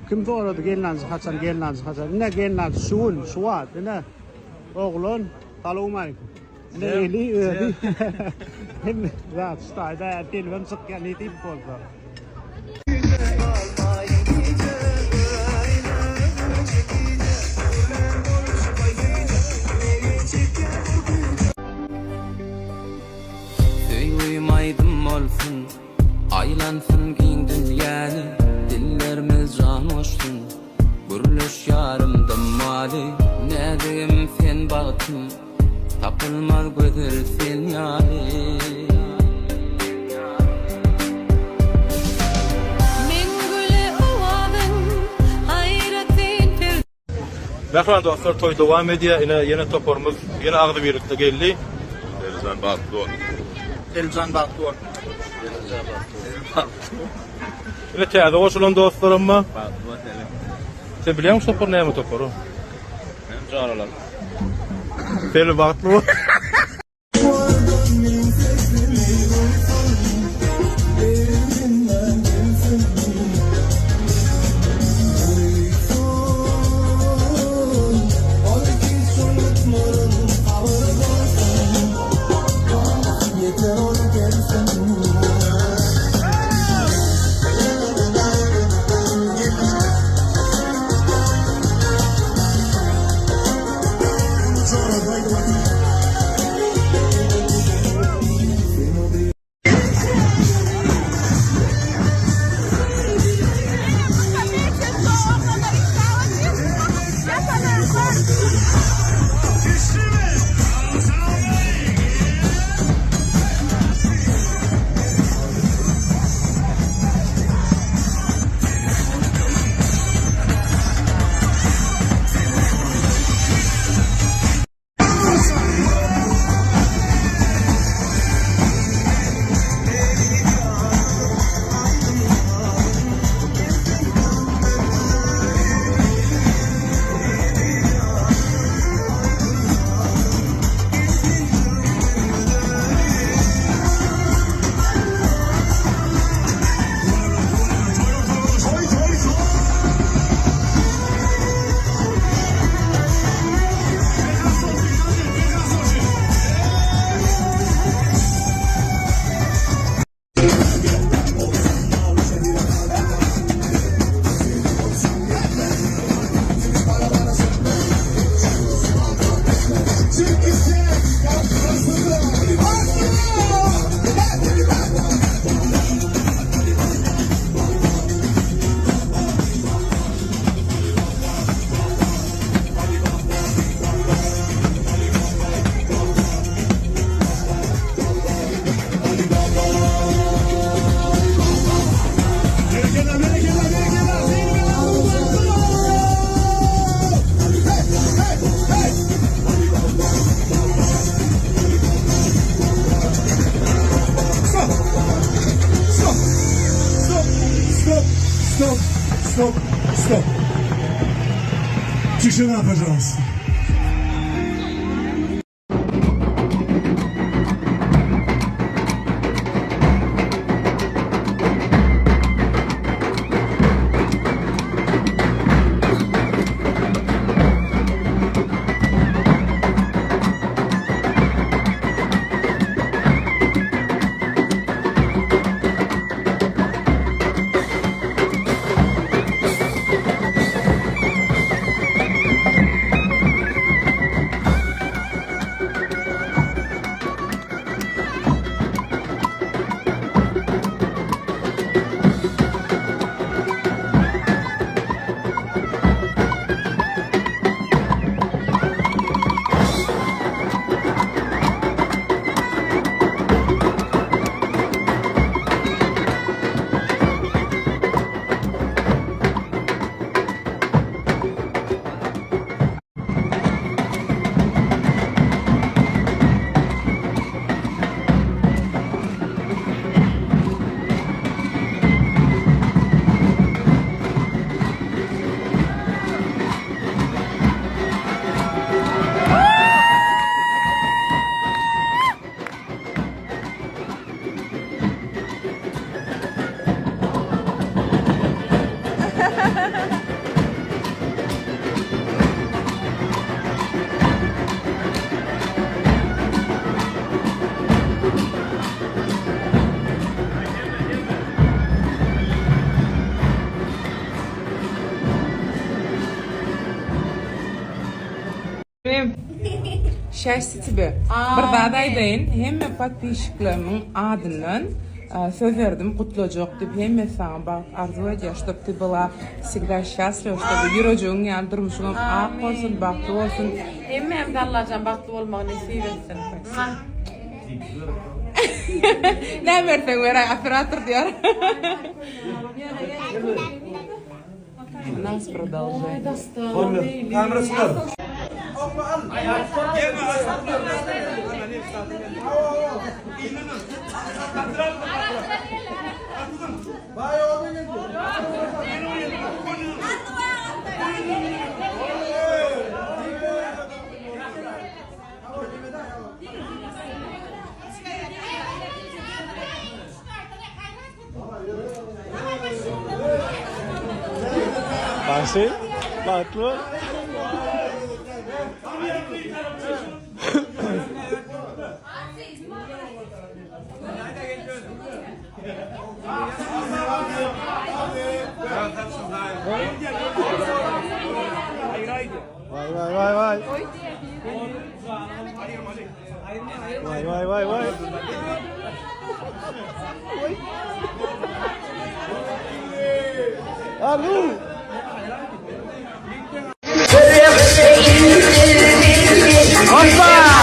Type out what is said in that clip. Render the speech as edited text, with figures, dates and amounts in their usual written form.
Kim sorady gelnaljy haçan gelnaljy haçan. Ine gelnaljy şu gün şu wagt ine oglan salowmaleýkim. Ine eli özi hemme zat şu taýda telbem çykýar nesip bolsa. Söýgim aýdym bolsun, aýlansyn giň dünýäni, Dillerimiz jan goşsun, gürleş ýarym dymmaly. Näzigim sen bagtym, tapylmaz gözel sen ýaly. Meň güle owazyň aýratyn per. Mähriban dostlar toý dowam edýär ine ýene toparymyz ýene agzybirlikde geldi. Eljan bagtly bol. Eljan bagtly bol. Ine täze goşulan dostlarym bar. Bagtly bol Selim. Sen bilýäňmi şu topar näme topary? Meniň joralarym. Selim bagtly bol. Stop, stop, stop, stop. Тишина, пожалуйста. Şästi tebe. Bir zat aýdaýyn, hemme podpisçiklerimiň adyndan söz berdim gutlajak diýip hemmesi saňa bagt arzuw edýär ştob ty byla wsegda şçastliwa ştoby ýürejigiň ýaly durmuşyňam ak bolsun bagtly bolsun. Hemmämize Allajan bagtly bolmagy nesip etsin. Näme berseň beräý operator diýer. Nas prodolženiýe. Bagşy, bagtly bol. Vay vay vay vay. Vay vay vay vay. Arzu. Hoppa!